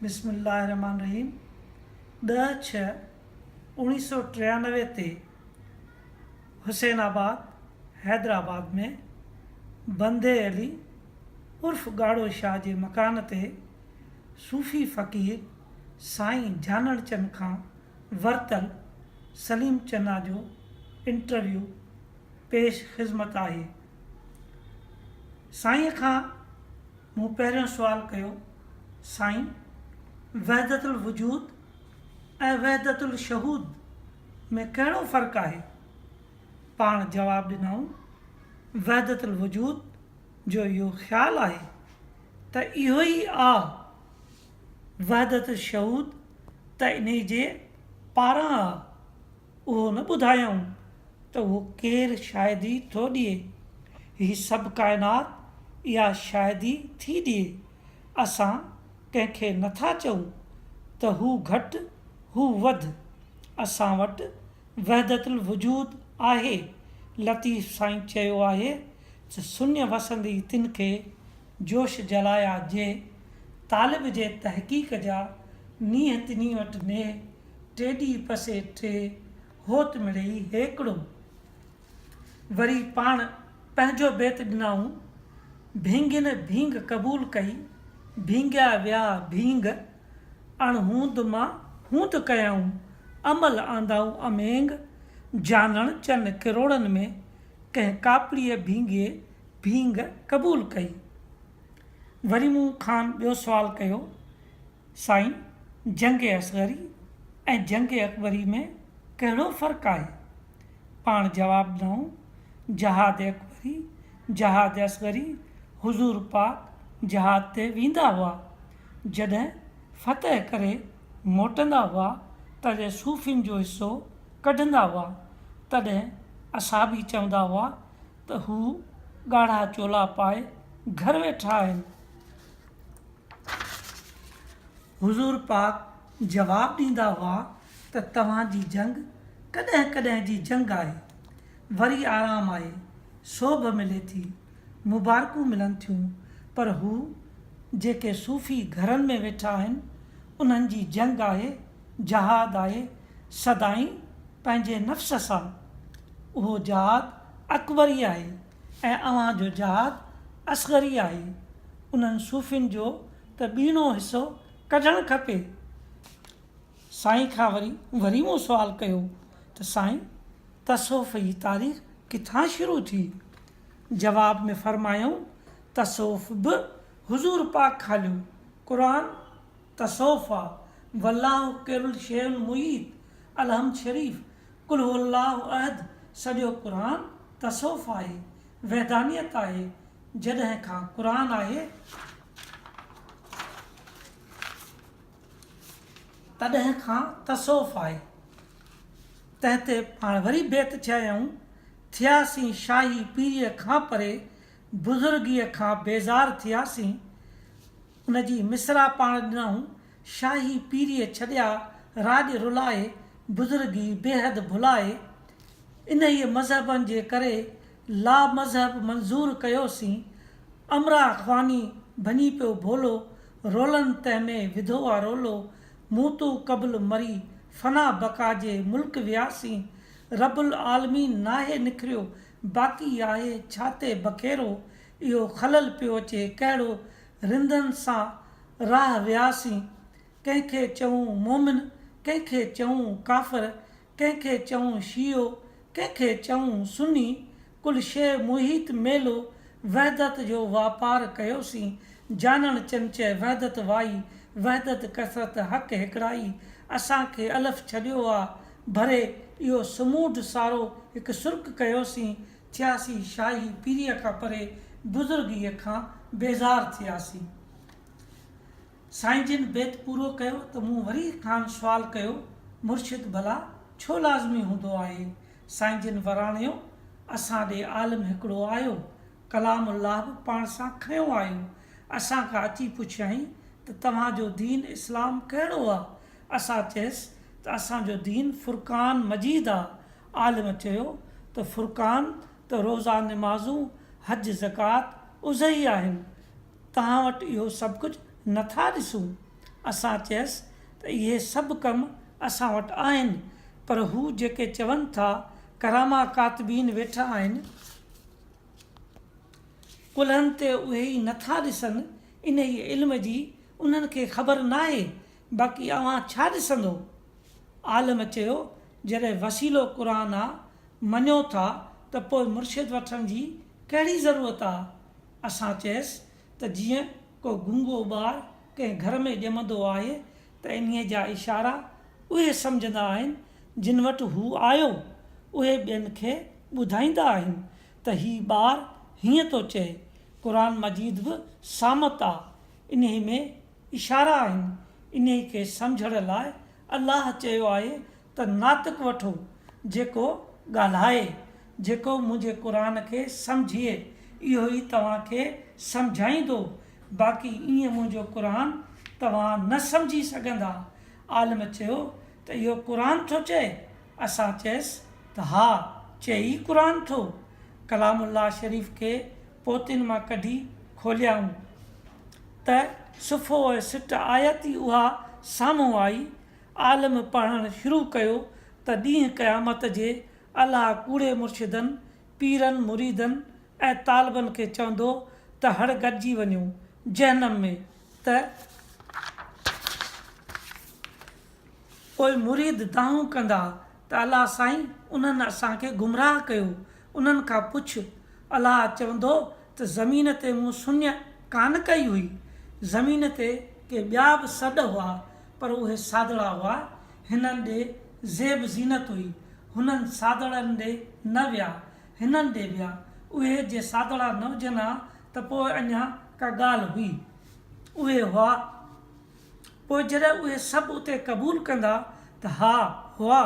بسم الله الرحمٰن الرحيم ڏهه ڇهه اوڻيهه سو 93 تي حسين آباد حيدرآباد ۾ بندي علي عرف ڳاڙهو شاهه جي مڪان تي صوفي فقير سائين جانڻ چن کان ورتل سليم چنا جو انٽرويو پيش خذمت آهي. سائينء کان مون پهريون سوال ڪيو، سائين وحدت الوجود ۽ وحدت الشهود ۾ ڪهڙو فرق آهي؟ پاڻ جواب ڏنائون، وحدت الوجود جو اهو خيال آهي ته اهو ئي آ، وحدت الشهود ته انهي جي پاران آ. اهو نه ٻڌايائون ته اهو ڪير شاهدي ٿو ڏئي. هي سڀ ڪائنات اها شاهدي ٿي ڏئي. اسان ڪنهن کي نه ٿا چئون ته هو گهٽ هو وڌ. اسان وٽ وحدت الوجود آهي. لطيف سائين چيو آهي ته سڃ وسندي تن کي جوش جلايا جي طالب جي تحقيق جا نينهن تنهي وٽ نيهه ٽيڏي پسي ٽي، هوت مڙيئي هيڪڙو. وري پاڻ پنهنجو بيت ڏنائون، ڀينگين ڀينگ قبول ڪئي، ڀينگيا ويا ڀينگ، اڻ هوند مان هوند ڪيائون، عمل آندائون امينگ، جانڻ چن ڪروڙن ۾، ڪنهن ڪاپڙيء ڀينگي ڀينگ قبول ڪئي. وري مون کان ٻيو سوال ڪيو، سائين جنگ اصغري ۽ جنگ اڪبري ۾ ڪهڙو فرق آهي؟ پاڻ جواب ڏنائون، جهاد اڪبري، جهاد اصغري، حضور پاڪ جهاد تي ويندا هئا، جڏهن فتح ڪري موٽندا هئا تڏهن صوفين جو حصو ڪڍندا هئا، تڏهن اصحابي چوندا هئا ته هو ڳاڙها چولا پائي گهر ويٺا آهن. حضور پاڪ جواب ڏيندا هئا ته توهان جي جنگ ڪڏهن ڪڏهن جي جنگ آهي، وري آرام آهي، سوڀ ملي ٿي، مبارڪون ملن ٿيون، پر هو جيڪي صوفي گهرن ۾ ويٺا آهن، انهن جي جنگ آهي، جهاد آهي، سدائين پنهنجي نفس سان. اهو جهاد اڪبري آهي ۽ اوهان جو جهاد اصغري آهي. انهن صوفين جو ته ٻيڻو حصو ڪڍڻ کپي. سائين کان وري وري مون سوال ڪيو ته سائين تصوف جي تاريخ ڪٿان شروع ٿي؟ جواب ۾ فرمايائون تصوف به حضور پاڪ کان ليو، قرآن تصوف آ، والله ڪل شيء محيط، الحمد شريف، قل هو الله احد، سڄو قرآن تصوف آهي، وحدانيت آهي، جڏهن کان قرآن آهي تڏهن کان تصوف آهي. تنهن تي پاڻ وري بيت چيائون، ٿياسين شاهي پيريء کان پري، بزرگيء کان بيزار ٿياسين. ان جي مصرع پاڻ ڏنائون، شاهي پيريء ڇڏيا راڄ رلائي، بزرگي بيحد ڀلائي. انهيء مذهبن جي ڪري لا مذهب منظور ڪيوسين، امراء خواني ڀڃي پيو ڀولو، رولن تنهن ۾ وڌو آ رولو، مون تون قبل مري فنا بقا جي ملڪ وياسين، رب العالمين ناهي نکريو باقي آهي ڇا تي بکيرو، اهو خلل پيو اچي ڪهڙو رندن سان راهه وياسين، ڪنهن کي چئون مومن ڪنهن کي چئون ڪافر، ڪنهن کي چئون شيعو، ڪنهن کي چئون سني، ڪل شيء محيط ميلو، وحدت جو واپار ڪيوسين، جانڻ چنچه وحدت وائي، وحدت ڪثرت حق هيڪڙائي، اسان کي الف ڇڏيو آ ڀري، اهو سمونڊ سارو هڪ سرڪ ڪيوسين، ٿياسين شاهي پيريء کان پري، بزرگيء کان بيزار ٿياسين. سائين جن بيت پورو ڪيو ته مون وري کانئن سوال ڪيو، مرشد ڀلا ڇو لازمي هوندو آهي؟ سائين جن وراڻيو، اسان ڏي عالم هڪڙو آيو، ڪلام الله به پاڻ سان کنيو آيو، اسان کان اچي پڇيائين ته توهان جو دين اسلام ڪهڙو آ؟ اسان چيس ته اسان جو دين فرقان مجيد آ، عالم چيو ته فرقان ته روزا نمازون، حج زڪوات، اضحي آهن، توهان وٽ اهو سڀ ڪجهه نه ٿا ڏسون. اسان چيس ته اهي سڀ ڪم اسان وٽ آهن، پر هو جيڪي چون ٿا، ڪراما ڪاتبين ويٺا آهن، ڪلهن تي اهي ئي نٿا ڏسن، انهيء علم جي انهن کي خبر ناهي، باقي اوهان ڇا ڏسندو؟ عالم چيو، جڏهن وسيلو قرآن آ، مڃو ٿا ته پوء مرشد وٺڻ جي ڪهڙي ضرورت آ؟ اسان چيس ته جيئن ڪو گونگو ٻار ڪنهن گهر ۾ ڄمندو آهي ته انهيء جا اشارا اهي سمجهندا آهن جن وٽ هو آيو، اهي ٻين کي ٻڌائيندا آهن ته هي ٻار هيئن ٿو چئي. قرآن مجيد به صامت آ، انهيء ۾ اشارا آهن، انهيء کي سمجهڻ لاء الله چيو آهي ته ناطق وٺو، جيڪو ڳالهائي، جيڪو منهنجي قرآن کي سمجهي، اهو ئي توهان کي سمجهائيندو، باقي ائين منهنجو قرآن توهان نه سمجهي سگهندا. عالم چيو ته اهو قرآن ٿو چئي؟ اسان چيس ته ها، چئي ئي قرآن ٿو. ڪلام الله شريف کي پوتين مان ڪڍي کوليائون ته صفحو ۽ سٽ آيت ئي اها سامهون آئي. عالم پڙهڻ شروع ڪيو ته ڏينهن قيامت جي الله ڪوڙي مرشدن، پيرن، مريدن ۽ طالبن کي چوندو ته هڙ گڏجي وڃو جهنم ۾ ته پوء مريد دانهون ڪندا ته الله سائين انهن اسان کي گمراهه ڪيو، انهن کان پڇ. الله چوندو ته زمين تي مون سڃ ڪانه ڪئي هئي، زمين تي ڪي ٻيا به سڏ هئا پر اهي سادڙا هئا، هنن ڏي زيب زينت هئي، هنن سادڙن ڏي نه ويا، هنن ڏي ويا، اهي جي سادڙا نه هجن ها ته پوء اڃا ڪا ڳالهه هئي. اهي هئا. پوء جڏهن اهي سڀ اتي قبول ڪندا ته ها، هئا،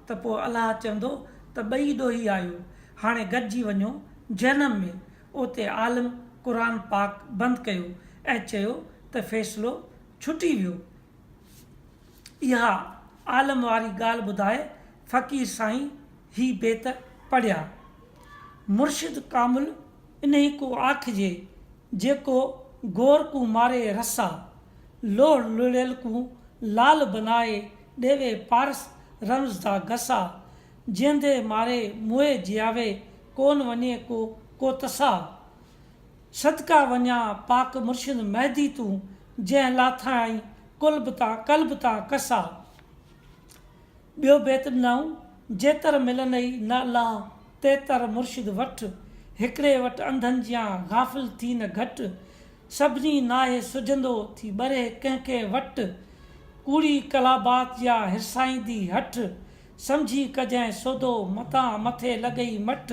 ته پوء الله چوندو ته ٻئي ڏوهي آهيو، هاڻي گڏجي وڃو جهنم ۾. اتي عالم قرآن پاڪ بند ڪيو ۽ چيو ته فيصلو ڇٽي ويو. اها عالم واري ڳالهه ٻڌائي فقير سائين هي بيت پڙهيا. مرشد ڪامل انهي ڪو آکجي، جيڪو گور ڪون ماري رسا. لوڙ لڙيل ڪون لال بنائي، ڏيوي پارس رمز دا گسا. جيندي ماري موئي جياوي، ڪون وڃي ڪو ڪو تسا. صدقا وڃان پاڪ مرشد مهدي تون، جنهن لاٿائين قلب تان قلب تان ڪسا. ٻيو بيت ڏنائون، جيتر ملندئي نه الله، تيتر مرشد وٺ، هڪڙي وٽ انڌن جيان غافل ٿي نه گهٽ، سڀني ناهي سجهندو ٿي ٻري ڪنهن ڪنهن وٽ، ڪوڙي ڪلابات جيان هرسائيندي هٺ، سمجهي ڪجئين سودو متان مٿي لڳئي مٺ،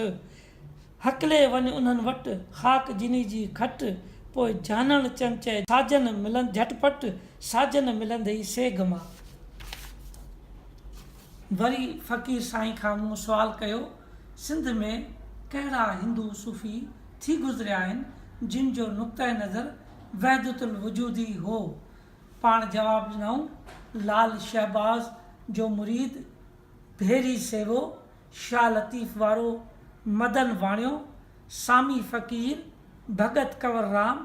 هڪلي وڃ انهن وٽ، خاڪ جني جي کٽ، پوء جانڻ چنچئ ساجن ملند جهٽ پٽ، ساجن ملندئي سيگهه مان. وري فقير سائين کان مون سوال ڪيو، سنڌ ۾ ڪهڙا هندو صوفي ٿي گذريا آهن، جن جو نقطه نظر وحدت الوجودي هو؟ پاڻ جواب ڏنائون، لال شهباز جو مريد ڀيري سيوو، شاهه لطيف وارو مدن واڻيو، سامي فقير، ڀڳت ڪنور رام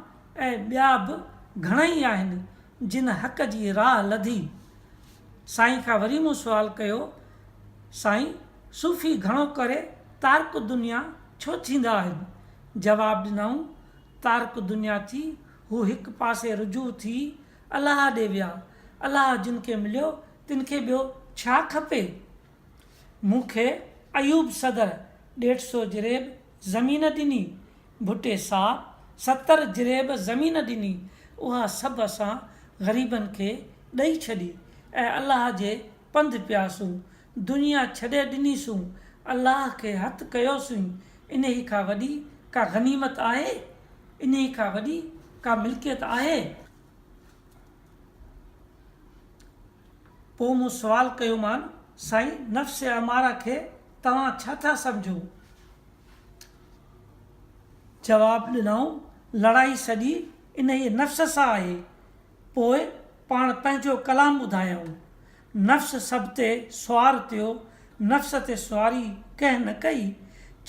۽ ٻيا به گهڻائي آهن جن حق جي راهه لڌي. سائين کان وري مون سوال ڪيو، سائين صوفي گهڻو ڪري تارڪ دنيا ڇو ٿيندا آهن؟ جواب ڏنائون، تارڪ دنيا ٿي هو هڪ پاسي رجوع ٿي الله ڏي ويا. الله جن کي مليو تن کي ٻيو ڇا کپي؟ مون کي ايوب صدر ڏيڍ سو جريب زمين ڏني، ڀٽي صاحب 70 جريب زمين ڏني، اها سڀ اسان غريبن کي ڏئي ڇڏي ۽ الله جي پنڌ پياسون، دنيا ڇڏي ڏنيسون، الله کي هٿ ڪيوسين، انهي کان وڏي ڪا غنيمت آهي؟ انهي کان وڏي ڪا ملڪيت آهي؟ پوء مون سوال ڪيومان، سائين نفس اماره کي توهان ڇا ٿا سمجهو؟ جواب ڏنائون، لڙائي سڄي انهيء نفس سان آهي. پوء پاڻ پنهنجو ڪلام ٻڌايائون، نفس سڀ تي سوار ٿيو، نفس تي سواري ڪنهن نه ڪئي،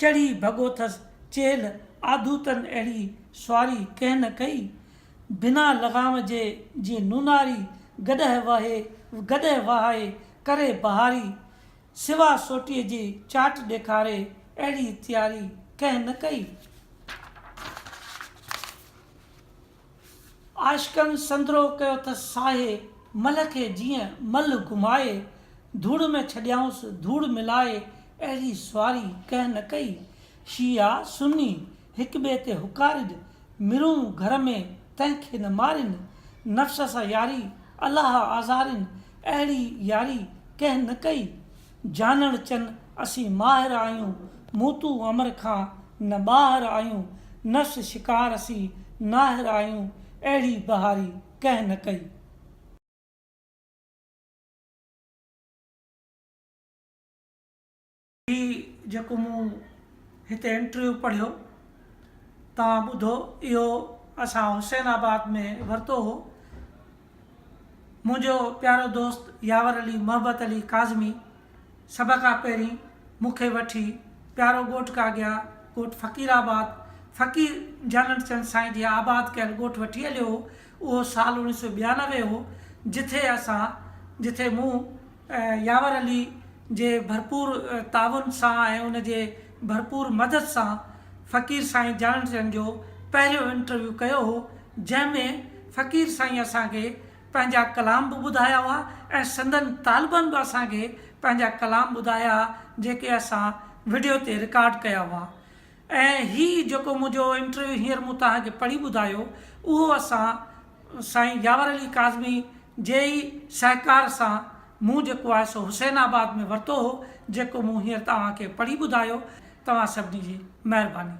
چڙهي ڀڳو ٿس چيلهه آڌوتن اهڙي سواري ڪنهن نه ڪئي. بنا لغام جي جيئن نوناري گڏهه وهي گڏهه وهائي ڪري بهاري، سوا سوٽيء جي چاٽ ڏيکاري، اهڙي تياري ڪنهن نه ڪئي. عاشقن سندرو ڪيو ته ساهي، ملهه کي جيئن ملهه گهمائي، ڌوڙ ۾ ڇڏيائونس ڌوڙ ملائي، اهڙي سواري ڪنهن نه ڪئي. شيعا سني هڪ ٻئي تي هڪارج، مرون گهر ۾ تنهن کي نه مارين، نفس سان ياري الله آزارين، اهڙي ياري ڪنهن نه ڪئي. جانڻ چن اسين ماهر آهيون، مون تون امر کان نه ٻاهر آهيون، نفس شڪار اسين ناهر آهيون، اهڙي بهاري ڪنهن نه ڪئي. هي جيڪو مون هتي انٽرويو پڙهيو توهان ٻڌو اهو اسان حسين آباد ۾ ورتو هو. منهنجو پيارو دوست ياور علي محبت علي ڪاظمي سڀ کان پهرين مون کي وٺي پيارو ڳوٺ ڪاگيا ڳوٺ فقير آباد فقير جانڻ چند سائين جي آباد ڪيل ڳوٺ وٺي هليو هو اهو سال 1992 هو جٿي اسان جٿي مون ياور علي جي ڀرپور تعاون سان ۽ ان جي ڀرپور مدد سان فقير سائين جانڻ چند جو پهريون انٽرويو ڪيو هو جنهن ۾ فقير سائين اسان کي پنهنجا ڪلام به ٻڌايا هئا ۽ سندن طالبن به اسان کي پنهنجا ڪلام ٻڌايا جيڪي اسان وڊيو تي رڪارڊ ڪيا هئا ۽ هي جيڪو منهنجو انٽرويو هينئر مون توهان کي پڙهي ٻڌايو اهو اسان سائين ياور علي ڪاظمي جي ئي سهڪار سان مون جيڪو آهي سو حسين آباد ۾ ورتو هو جيڪو مون هينئر توهان کي پڙهي ٻڌايو توهان سڀني جي مهرباني.